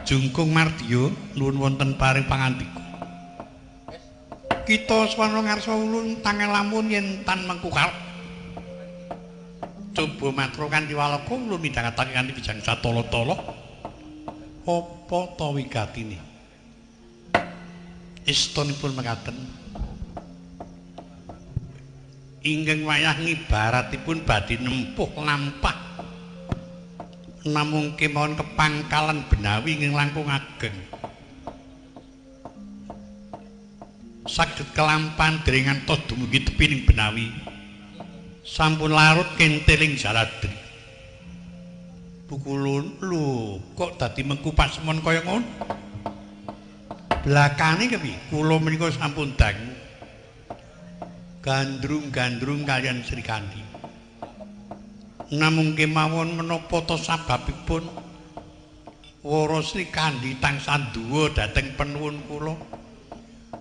Jungkung Mardiya nuwun wonten paring pangandika. Kita swana ngarsa ulun tangel lamun yen tan mengku karep. Coba matur kanthi walaka ulun midhangetake kanthi bijang satala-tala. Apa ta wigatine? Istunipun mekaten. Ingkang wayah ngibaratipun badhe nempuh lampah. Namung kemawon kepangkalan Benawi ingkang langkung ageng. Saged kelampan dereng ngantos dumugi tepining Benawi. Sampun larut kenteling jaladri. Pukulun lho kok dadi mengku pasemon kaya ngono. Blakane kepiye? Kula menika sampun dangu. Gandrung-gandrung kaliyan Srikandhi. Namung kemawon menapa ta sababipun Wara Srikandhi tansah duwa dhateng penuwun kula,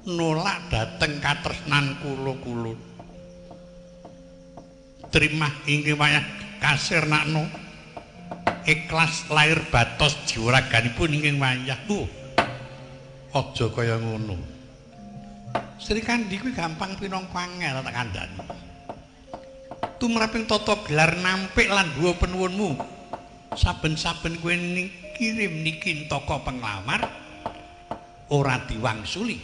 nolak dhateng katresnan kula kulun. Trimah ingkang wayah kasirnakno ikhlas lahir batos jiwa raganipun ingkang wayah. Aja kaya ngono. Srikandhi kuwi gampang pinangka angel tak kandhani. Tumraping tata gelar nampik lan duwa penuwunmu. Saben-saben kowe kirim niki toko penglamar ora diwangsuli.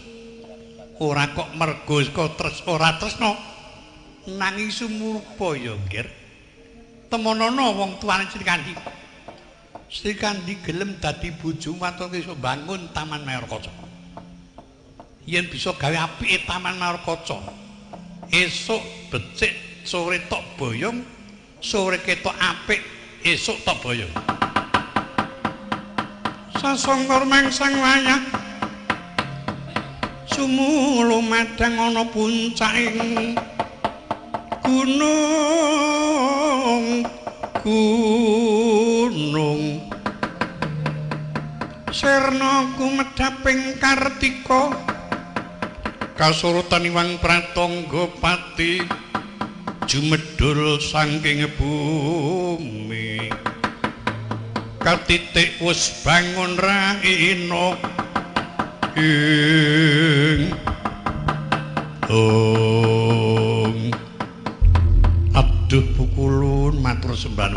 Ora kok mergo tres ora tresna nanging sumurupa ya, Nggir. Temonono wong tuane Srikandhi. Srikandhi gelem dadi bojomu waton iso bangun Taman Mayorkaca. Yen bisa gawe apike Taman Mayorkaca, esuk becik sore tok boyong, sore ketok apik, esuk tok boyong. Sasangkar mangsang wayah sumulu madang ana puncaking gunung gunung. Sirna kumedhaping Kartika kasurutan Iwang Pratangga pati jumedhul saking bumi. Katitik wis bangun raina ing ong. Aduh pukulun matur sembah.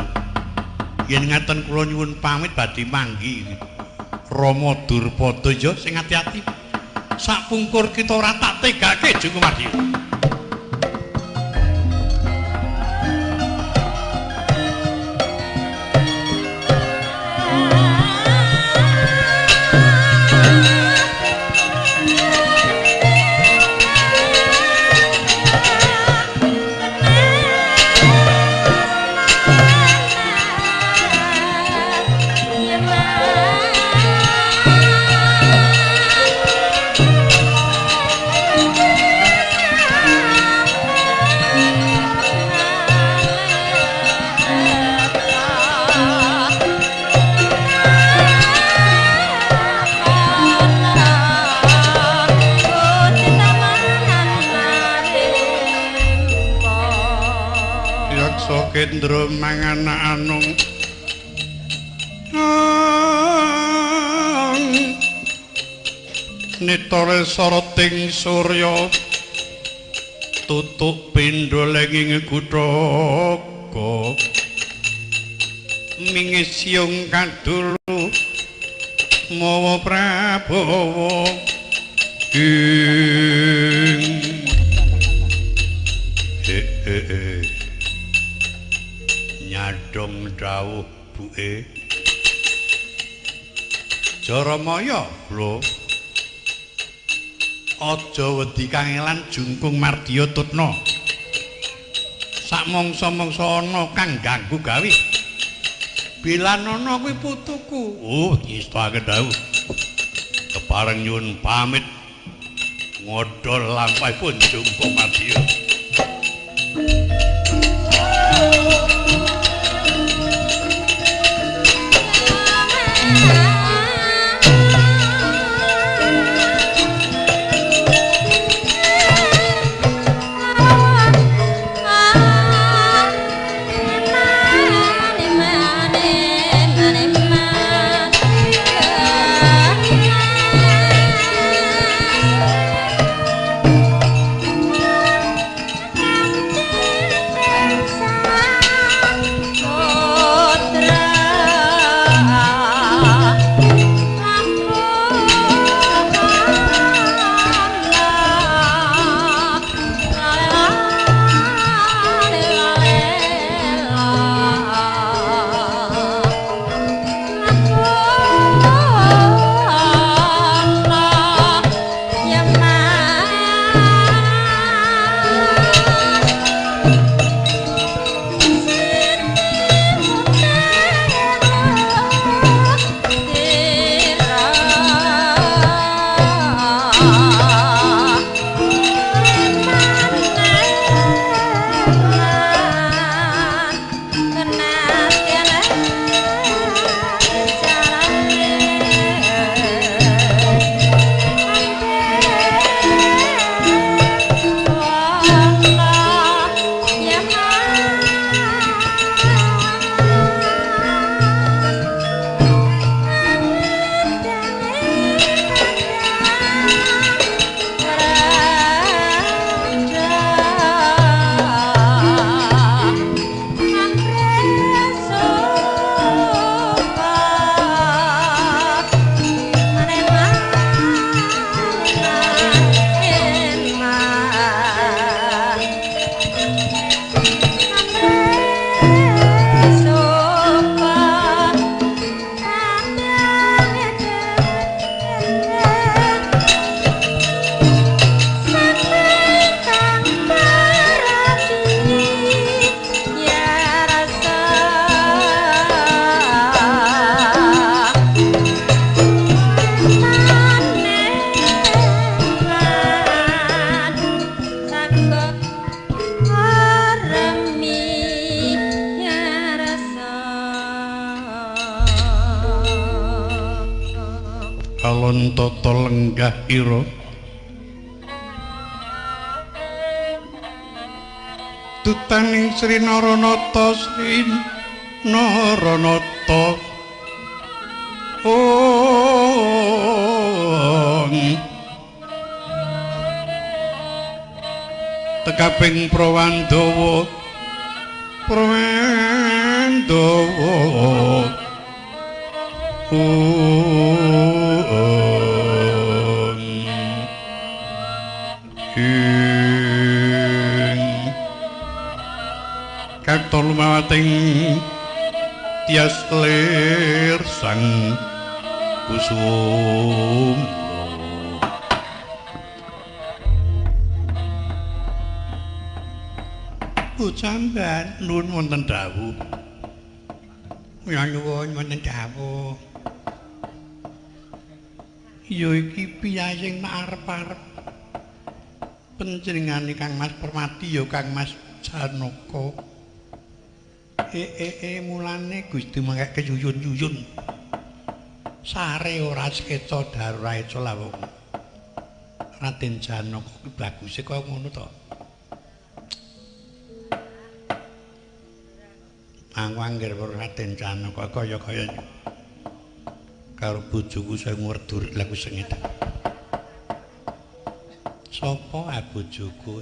Yen ngaten kula nyuwun pamit badhe manggi. Rama Durpada ya sing ati-ati. Sakpungkur kita ora tak tegake Jungkung Mardiya. Kendra mangana anung nitore soroting surya tutuk pindha lenging kuthaga mingis siung kadulu mawa prabawa ing nyadong dawuh buke Jaramaya lho aja wedi kangelan Jungkung Mardiya tutna. Sak mangsa-mangsa ana kang ganggu gawe. Bilanana kuwi putuku. Oh, ngestake dawuh. Kepareng nyuwun pamit ngodol lampahipun Jungkung Mardiya. Mane mane mane. Alon tata lenggah ira dutaning Sri Naranata Sri Naranata ong tekaping Prawandawa Prawandawa ong ing katon lumawating tias lir sang kusuma. Bocamban nuwun wonten dawuh. Kula nuwun wonten dawuh. Ya iki piye sing arep-arep panjenengane Kang Mas Permadi ya Kang Mas Janaka. Mulane Gusti mangke keyuyun-yuyun. Sare ora sekeca daru ra eca lawung. Raden Janaka kuwi baguse kaya ngono to. Aku angger weruh Raden Janaka kaya-kaya karo bojoku sing werdur laku sengit. Sapa bojoku?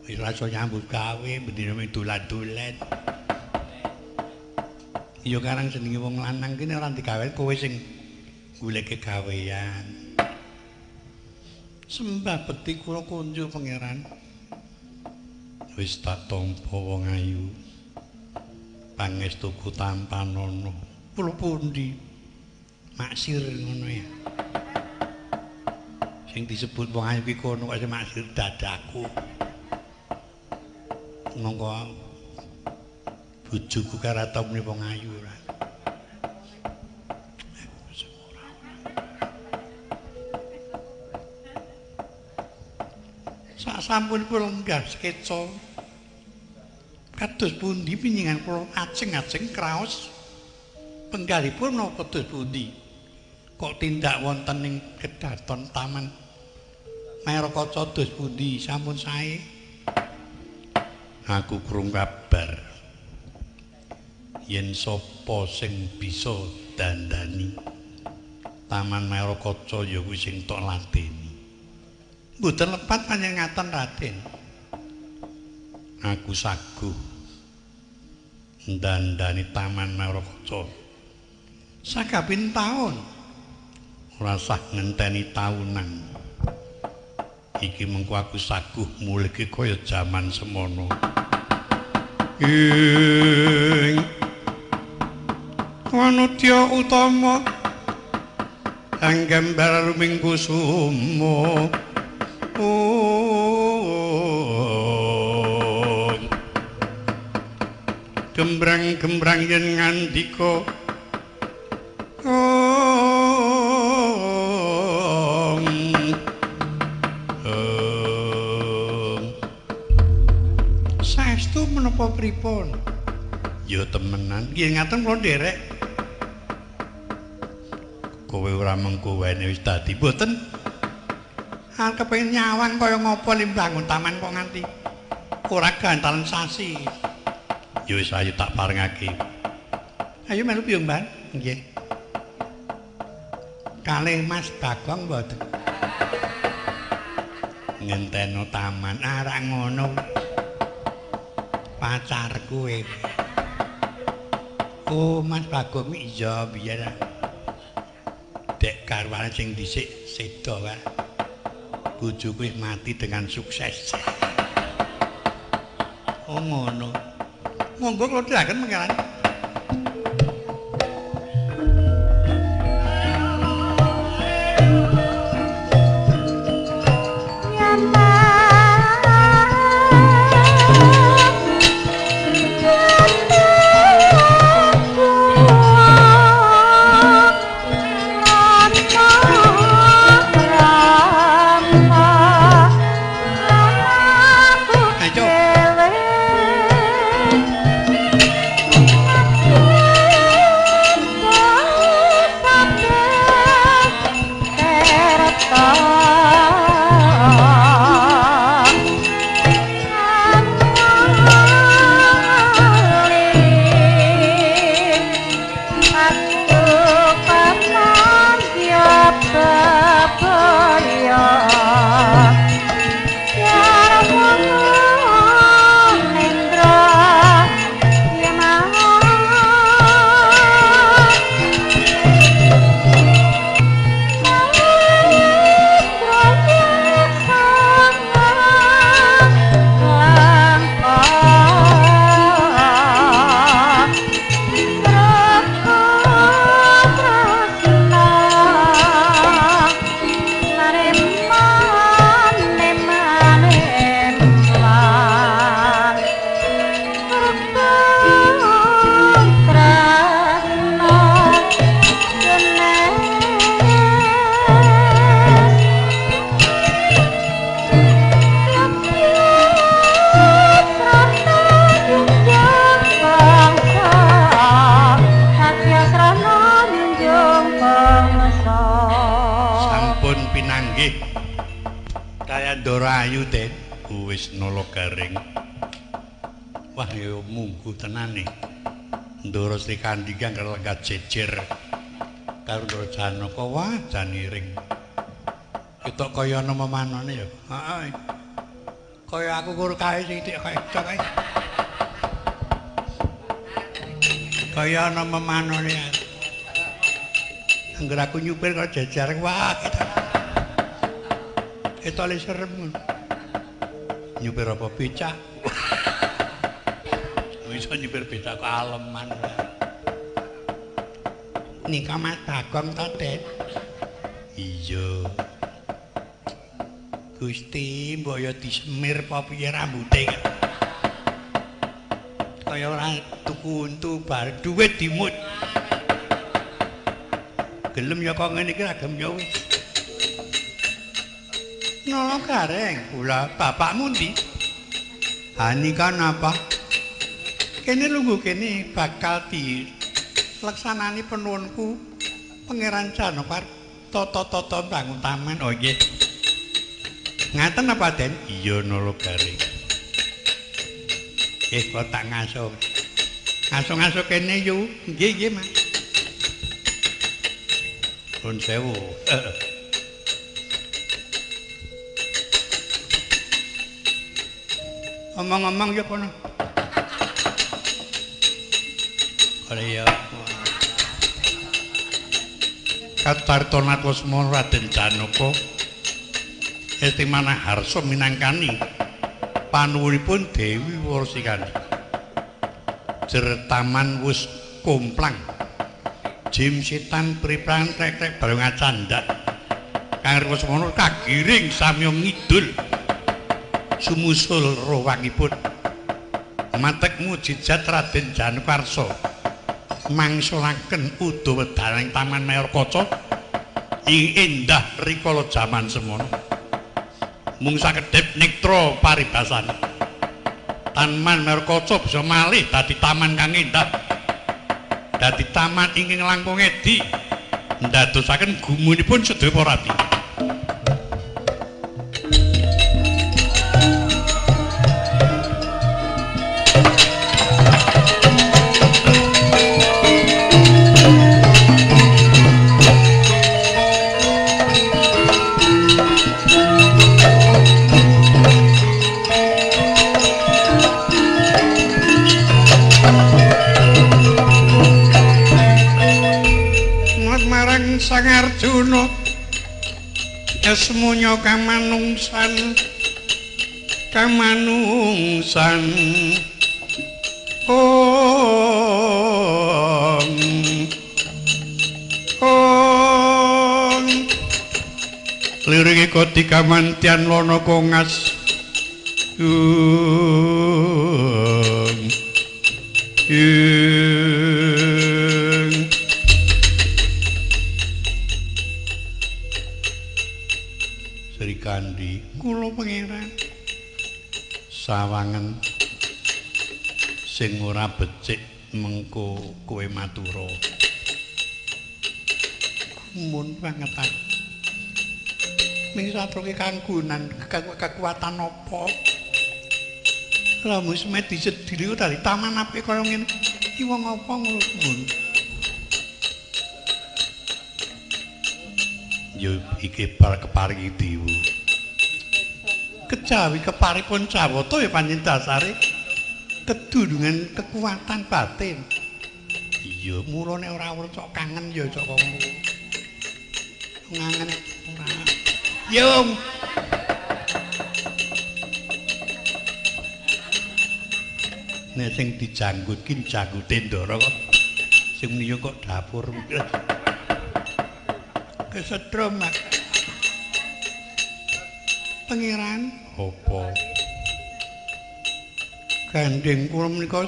Wis rasa nyambut gawe bendina mung dolan-dolan. Ya karang jenenge wong lanang kene ora digawe kowe sing goleke gawean. Sembah bekti kula kunjuk pangeran. Wis tak tampa wong ayu. Pangestuku tampanana. Kula pundi? Maksir ngono ya. Sing disebut wong ayu ki kono kok sing maksir dadaku. Monggo bojoku karo muni wong ayu ora. Sak sampunipun lenggah sekeca kados pundi panjenengan kula ajeng-ajeng kraos penggalipun menapa kados pundi kok tindak wonten ing kedaton taman Maerakaca dos pundi sampun sae. Aku krungu kabar yen sapa sing bisa dandani Taman Maerakaca ya kuwi sing tok ladeni. Mboten lepat panjenengan ngaten Raden. Aku saguh dandani Taman Maerakaca sakabin taun ora sah ngenteni taunan. Iki mengko aku saguh mulihke kaya jaman semono. Ing wanudya utama anggambar ruming kusuma. Gembrang-gembrang yen ngandika saestu menapa pripun? Ya temenan, nggih ngaten kula nderek. Kowe ora mengko wene wis dadi mboten. Arep kepengin nyawang kaya ngapa limbangun taman kok nganti ora gantalan sasi. Ya wis ayo tak parengake. Ayo melu piyung, Mbak. Nggih. Kalih Mas Bagong mboten. Ngenteno taman arak ngono. Pacarku e. Oh, Mas Bagong iya biyen. Dek garwane sing dhisik seda kae. Bojoku wis mati dengan sukses. Oh ngono. Monggo kula dherekaken pangeran. Ayo. Aduh pemanggih bebaya Ayu Den wis nala garing. Wah ya munggu tenane. Ndara Sri Kandi kang lenggah jejer karo Ndara Janaka. Wah jan iring. Ketok kaya ana memanane ya. Heeh. Kaya aku kur kae sithik kaya kae. Kaya ana memanane. Angger aku nyupir karo jejer wah. Ketole serem ngono. Nyupir apa becak? Iso nyupir becak kok aleman. Nika Mas Bagong ta, Den? Iya. Gusti, mbok ya disemir apa piye rambute? Kaya ora tuku untu bar dhuwit dimut. Gelem ya kok ngene iki ra gelem ya wis. Nala gareng, kula bapakmu ndi? Ha nika napa? Kene lungguh kene bakal dilaksanani penuwunku Pangeran Janaka tata-tata bangun taman. Oh nggih. Ngaten apa, Den? Iya nala gareng. Kok tak ngaso. Ngaso-ngaso kene yu. Nggih, nggih, Mas. Nuwun sewu. Omong-omong ya kono. Ora ya. Katarta Natwasma Raden Janaka estimana harsa minangkani panuwunipun Dewi Warasikandi. Jer taman wus komplang. Jim setan pripran trek-trek bareng acandak. Kang Rukmasana kagiring samya ngidul. Sumusul rowangipun matek mujizat Raden Janaka arsa mangsulaken uda wedaning Taman Mayor Kaca ing endah rikala jaman semono. Mung sakedhep nektra paribasan Taman Mayor Kaca bisa malih dadi taman kang endah, dadi taman ingkang langkung edi ndadosaken gumunipun sedaya para abdi. Sang Arjuna esmunya kamanungsan kamanungsan om om lirike kodi kamantian lana kongas Sri Kandi kula pangeran sawangen sing ora becik mengko kowe matura. Gumun banget aku. Ming satroke kanggonan kekuatan apa? Lamun semedi sediri dari taman apik kaya ngene. Iki wong apa ngono gumun. Ya iki bar keparingi dewa. Kejawi keparipun Jawata ya pancen dasare kedunungan kekuatan batin. Iya, mula nek ora cok kangen ya cok ngono. Ngangen ora. Yo. Nek sing dijanggut ki janggute Ndara kok. Sing muni kok dapur. Kesetrum Mak. Pangeran apa? Gandeng kula menika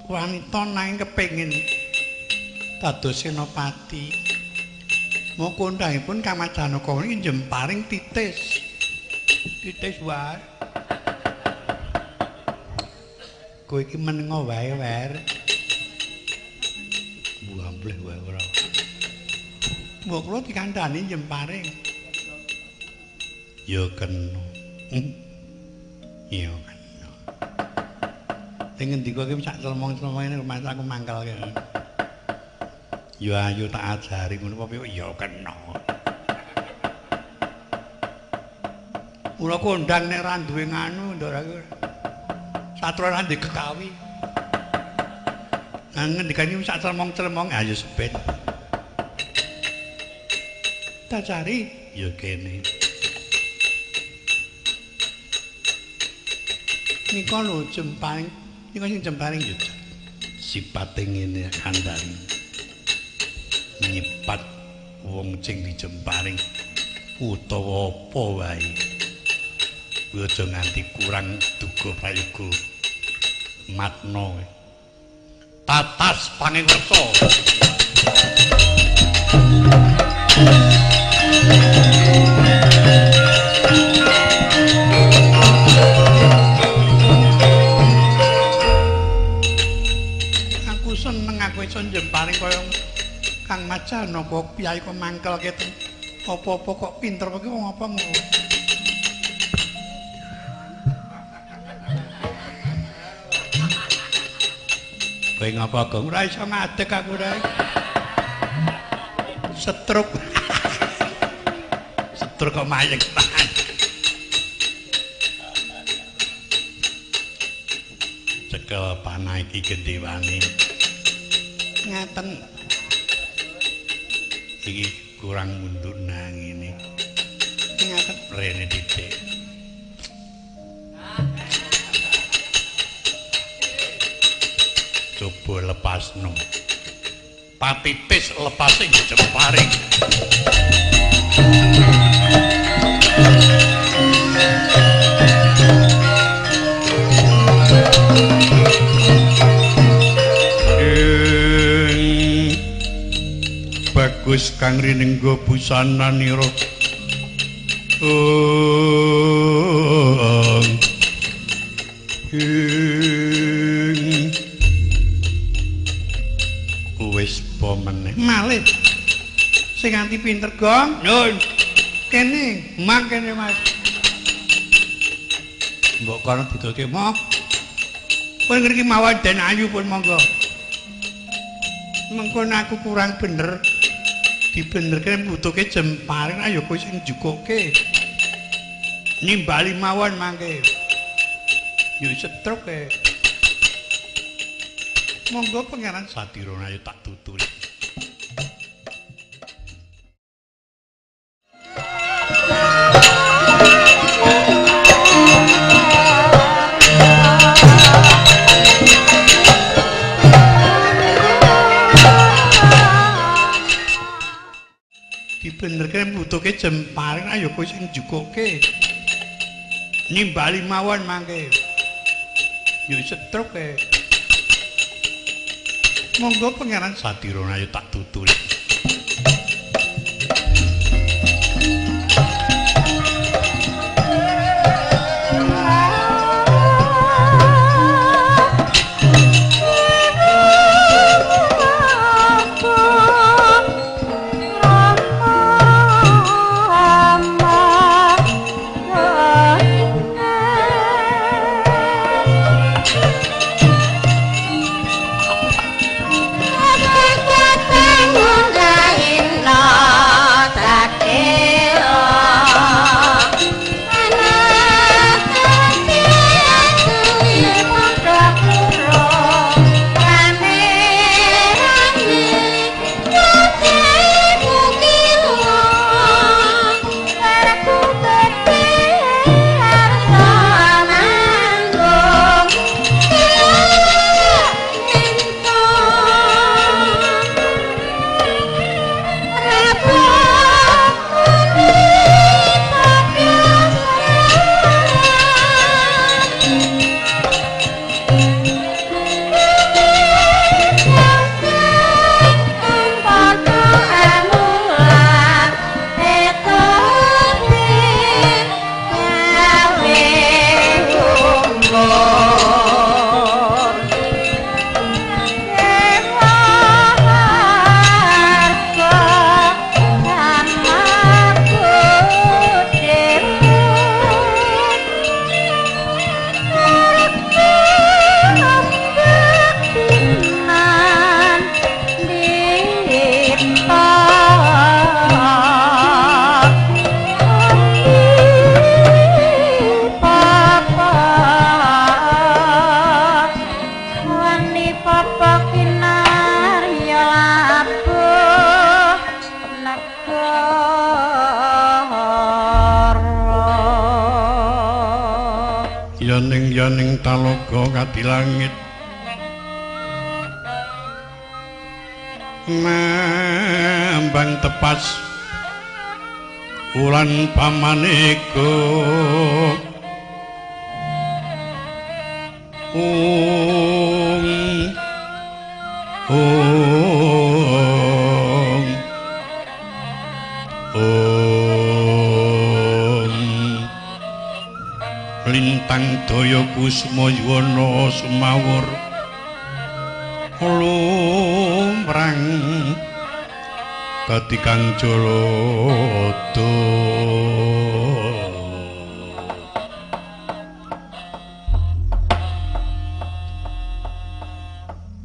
wanita nanging kepengin dados senopati. Moko kondhangipun Kang Mas Janaka niki njemparing titis. Titis wae. Kowe iki menengo wae, Wer. Mbuh wae ora. Mbok kula dikandhani njemparing. Ya kena. Ya kena. Sing ngendika iki sak clemong-clemong ngene rumah aku mangkel kene. Ya ayo tak ajari ngono apa ya kena. Mula kondang nek ra duwe nganu ndara aku. Satru ra ndek kekawi. Nang ngendikane sak clemong-clemong ayo seben. Tak cari ya kene. Nika lho jemparing, nika sing jemparing ya sipate ngene kandhani. Nyipat wong sing dijemparing utawa apa wae. Kuwi aja nganti kurang duga prayoga matna. Tatas pangewersa. Aku seneng aku iso njemparing kaya Kang Mas Janaka piyai kok mangkel keten. Apa-apa kok pinter iki wong apa ngono. Kowe ngapa Gong? Ora iso ngadeg aku rek. Setruk. Setruk kok mayeng tenan. Cekel panah iki gendhewane. Ngaten. Iki kurang mundur nang ngene. Ngaten rene titik. Coba lepasno. Patitis lepasing jemparing. Bagus kang rinengga busananira. Wis po meneh. Malih. Sing nganti pinter, Gong. Nun. Kene, mang kene, Mas. Mbok kono ditutuke, Mo. Pun ngriki mawon Den Ayu pun monggo. Mengko aku kurang bener. Dibenerke butuhke jemparing ayo kowe sing njukuke. Nimbali mawon mangke. Yo setruk e. Monggo Pangeran Sadirana ayo tak tuturi. Dibenerke butuhke jemparing ayo kowe sing njukuke. Nimbali mawon mangke. Yo setruk e. Monggo Pangeran Sadirana ayo tak tuturi. Rama. Senadyan ing talaga kadilangit mambang tepas ulan pamaneka ung ung ung lintang daya kusma yuwana sumawur lumrang dadi kang jolodo.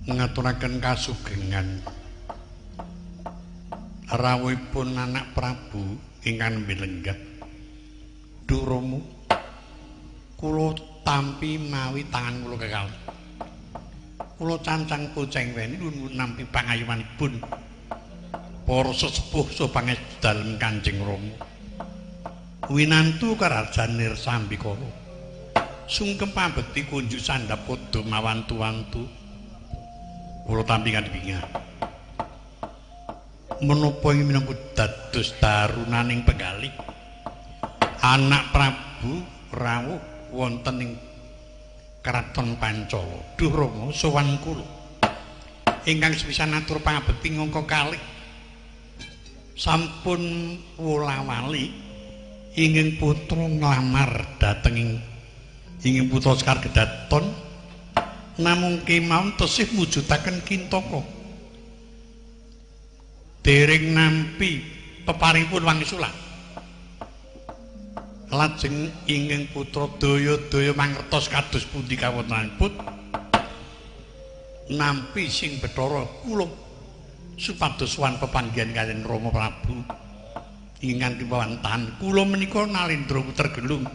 Ngaturaken kasugengan rawuhipun anak Prabu ingkang nembe lenggah. Duh Rama, kula tampi mawi tangan kula kekalih. Kula cancang poceng weni nuwun nampi pangayomanipun para sesepuh saha pangestu dalem Kanjeng Rama. Winantu karajan Sambikara. Sungkem pambekti kunjuk sandhap padha mawantu-wantu. Kula tampi kanthi bingah. Menapa ing minangka dados darunaning penggalih anak Prabu rawuh wonten ing Kraton Pancala. Duh Rama, sowan kula ingkang sepisan atur pangabekti ngangka kalih sampun wola-wali ingin putra nglamar dhateng ingin putra Sekar Kedaton, namung kemawon tesih mujudaken kintaka. Dereng nampi peparingipun wangsulan. Lajeng ingin putra daya-daya mangertos kados pundi kawontenanipun nampi sing Bathara kula supados sowan pepanggihan kaliyan Rama Prabu ingkang kiwantan kula menika Nalendra Puter Gelung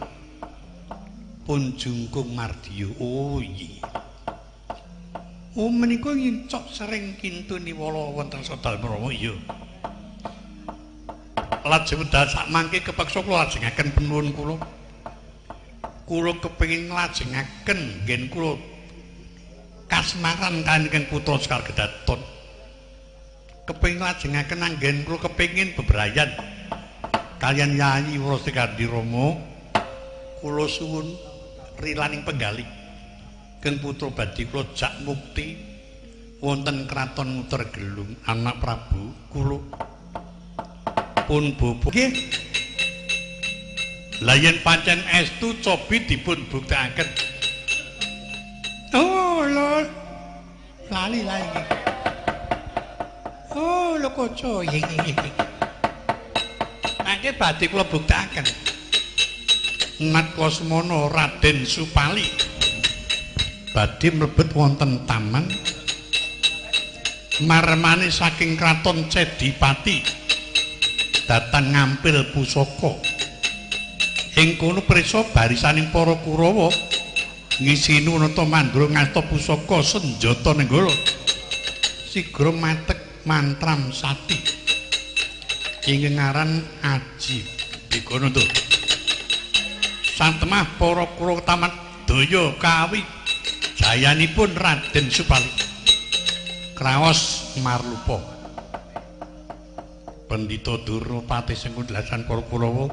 pun jungkung mardiya. Oh iya. Oh menika ngincok sering kintuni wala wonten sadalem Rama. Iya. Lajeng wedal sakmangke kepeksa kula lajengaken penuwun kula. Kula kepengin nglajengaken nggen kula kasmaran kaliyan ingkang putra Sekar Kedaton. Kepengin nglajengaken anggen kula kepengin bebrayan kaliyan Yayi Wrasekandi Rama. Kula suwun rilaning penggalih keng putra badhe kula jak mukti wonten kraton Nguter Gelung anak Prabu kula pun bobo. Nggih. Lah yen pancen estu cobi dipun buktekaken. Oh lho. Lali lagi. Oh lho kaca iki. Mangke badhe kula buktekaken. Nat semono Raden Supali badhe mlebet wonten taman marmane saking kraton Cedipati datang ngampil pusaka. Ing kono prisa barisaning para Kurawa ngisinu nata mandra ngasta pusaka senjata nenggala sigra matek mantram sati ingkang aran Aji Bigana. Satemah para Kurawa tamat daya kawi jayanipun Raden Supali kraos marlupa. Pendhita Durna patih sengkundlasan para Kurawa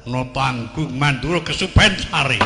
nata anggung mandura kesupen sare.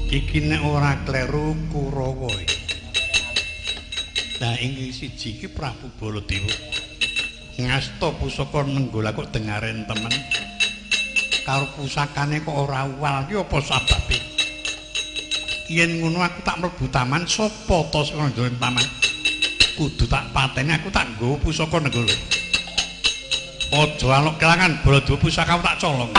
Iki nek ora kleru Kurawa. Lah ing siji iki Prabu Baladewa ngasta pusaka nenggala kok dengaren temen. Karo pusakane kok ora uwal ki apa sababe? Yen ngono aku tak mlebu taman, sapa ta sing nang taman? Kudu tak pateni, aku tak nggawa pusaka nenggala. Aja alok kelangan Baladewa, pusakamu tak colong.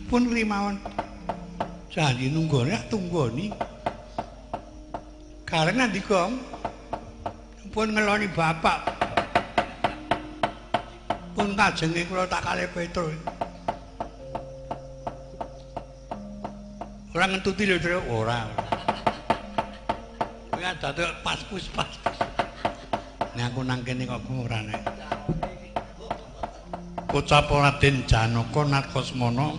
Pun rimawon. Janji nunggone ak tunggoni. Gareng nandi Gong? Pun ngeloni bapak. Pun kajenge kula tak kalih Petro. Ora ngentuti lho, Tru. Ora. Kowe dadak pas-pus. Nek aku nang kene kok ora nek. Kocap Raden Janaka Narkasmana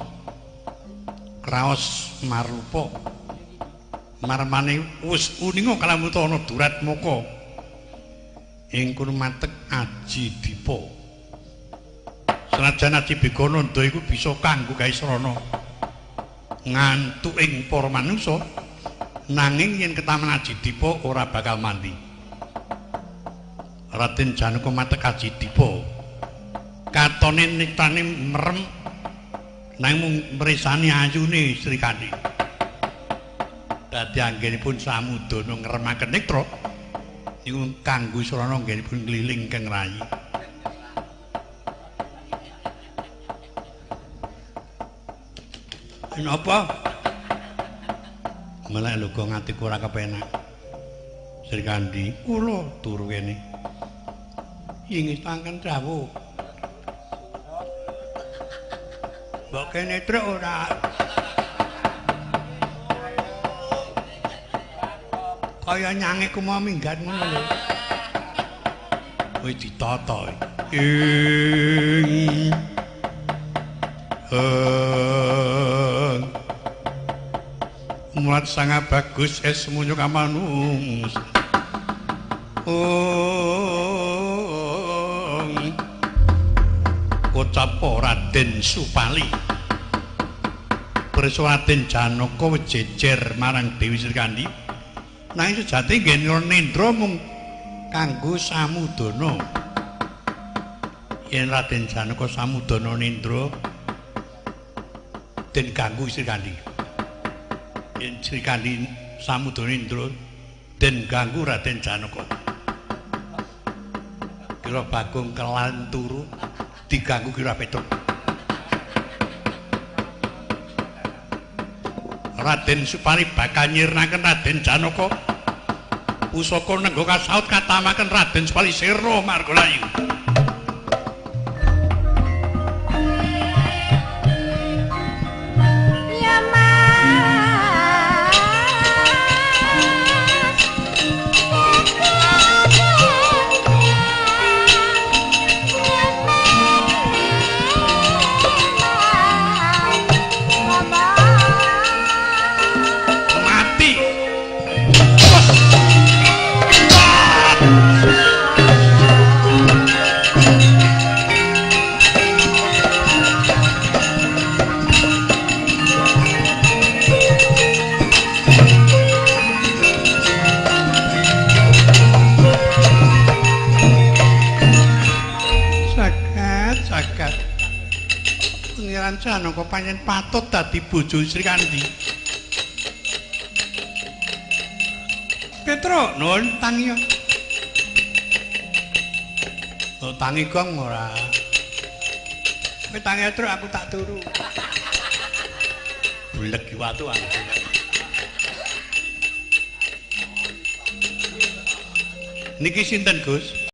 kraos marlupa. Marmane wis uninga kalamuta ana Duratmaka. Ing kono matek Aji Dipa. Senajan Aji Begananda iku bisa kanggo gawe srana ngantuk ing para manungsa, nanging yen ketaman Aji Dipa ora bakal mandi. Raden Janaka matek Aji Dipa. Katone niktane merem nanging mung mresani ayune Srikandhi. Dadi anggenipun samudana ngremaken nektra niku kanggo srana anggenipun ngliling keng rayi. Napa? Melek lho kok atiku ora kepenak. Srikandhi, kula turu kene. Ingis tangken dawuh. Mbok kene truk ora. Kaya nyange ku mau minggat ngono lho. Wis ditata. Ing mulat sangat bagus es munyo kamanung. Kocap Raden Supali. Prisa Raden Janaka jejer marang Dewi Srikandhi. Nanging sejati nggih nendra mung kanggo samudana. Yen Raden Janaka samudana nendra den ganggu Srikandhi. Yen Srikandhi samudana nendra den ganggu Raden Janaka. Kira Bagong kelan turu diganggu Kira Petruk. Raden Supali bakal nyirnaken Raden Janaka. Pusaka nenggo kasaut katamaken Raden Supali sirna margalayu. Janaka pancen patut dadi bojo Srikandhi. Petro, nun tangi. Oh, tangi gong ora. Kowe tangi Petro, aku tak turu. Blek watu aku. Niki sinten, Gus?